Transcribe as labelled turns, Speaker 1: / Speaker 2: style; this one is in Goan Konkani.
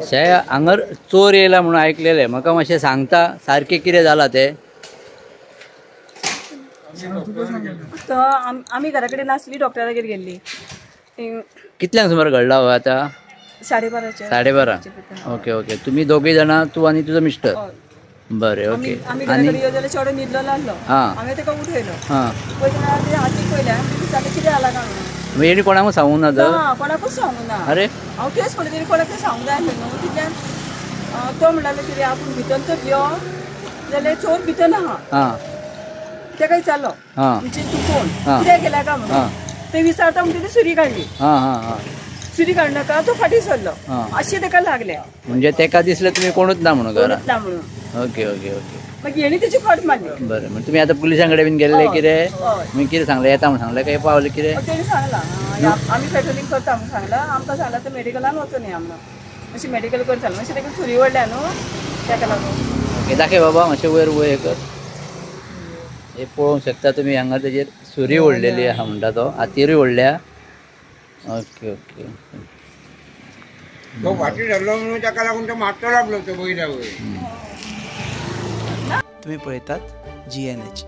Speaker 1: शे हांगर चोर येयला म्हणून आयकलेले, म्हाका मातशें सांगता सारकें कितें जालां तें?
Speaker 2: आमी घरा कडेन नासली, डॉक्टरागेर गेल्ली.
Speaker 1: कितल्यांक सुमार घडला हो आतां?
Speaker 2: 12:30.
Speaker 1: 12:30. Okay okay. तुमी दोगूय जाणां, तूं आनी तुजो मिस्टर? बरें, ओके.
Speaker 2: आमी घरा कडेन यो जाल्यार चेडो न्हिदलो आसलो, हांवें ताका उठयलो. पळयतना हातीक पळयलें, विचारलें कितें जालां काय म्हणून.
Speaker 1: हेणी कोणाकूच सांगूंक ना तर?
Speaker 2: ना, कोणाकूच सांगूंक ना.
Speaker 1: अरे
Speaker 2: हांव तेच म्हणटा, तेणी कोणाकूच सांगूंक जाय न्हू. तितल्यान तो म्हणटालो कितें आपूण भितर तर यो जाल्यार चोर भितर आहा. तेका विचारलो म्हणजे तूं कोण, कित्याक गेला काय म्हणून. ते विचारता म्हणून तेणी सुरी काडली. सुरी काडनाका तो फाटीं सरलो, अशें तेका लागलें.
Speaker 1: म्हणजे तेका दिसलें तुमी कोणूच ना म्हणून घरा?
Speaker 2: कोणूच ना म्हणून.
Speaker 1: Okay okay okay.
Speaker 2: मागीर हेणी तेची फट मारली.
Speaker 1: बरें, म्हणजे तुमी आतां पुलिसां कडेन बीन गेल्ले कितें? मागीर कितें सांगलें, येता म्हणून सांगलें काय पावलें कितें?
Speaker 2: तेणी सांगलां आमी पेट्रोलिंग करता म्हणून सांगलां. आमकां सांगलां तें मेडिकलान वचून या म्हणून, मातशें मेडिकल करता मातशें तेका सुरी व्हडल्या न्हू तेका लागून.
Speaker 1: ओके, दाखय बाबा मातशें वयर वयर कर. हे पळोवंक शकता तुमी हांगा तेजेर सुरी ओडलेली आहा म्हणटा तो, हातीरूय ओडल्या. Okay okay.
Speaker 3: तो फाटीं सरलो म्हणून ताका लागून तो मारतो लागलो तो वयल्या वयर.
Speaker 4: तुम्ही पळयतात GNH.